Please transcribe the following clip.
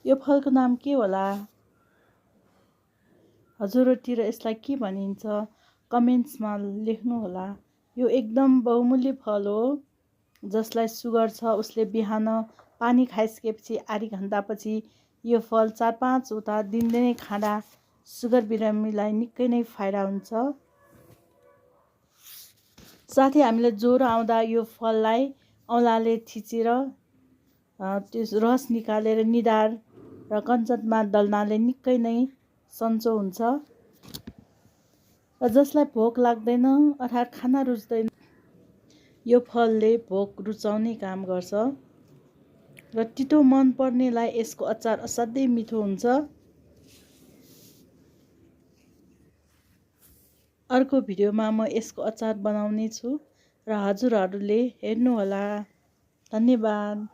यो फलको नाम के होला? हजुरतिर यसलाई के भनिन्छ? कमेन्ट्समा लेख्नुहोला। यो एकदम बहुमूल्य फल हो। जसलाई सुगर छ उसले बिहान पानी खाइसकेपछि आधी घन्टापछि यो फल 4-5 वटा दिनदिनै खाँदा सुगर बिरामीलाई निकै नै फाइदा हुन्छ। साथै हामीले ज्वरो आउँदा यो फललाई औँलाले थिचेर त्यस रस निकालेर निधार र कञ्चनमा दल्नाले निकै नै सन्चो हुन्छ। र जसलाई भोक लाग्दैन अर्थात् खाना रुच्दैन यो फलले भोक रुचाउने काम गर्छ। र तितो मन पर्नेलाई यसको अचार असाध्यै मिठो हुन्छ। अर्को भिडियोमा म यसको अचार बनाउने छु र हजुरहरूले हेर्नुहोला। धन्यवाद।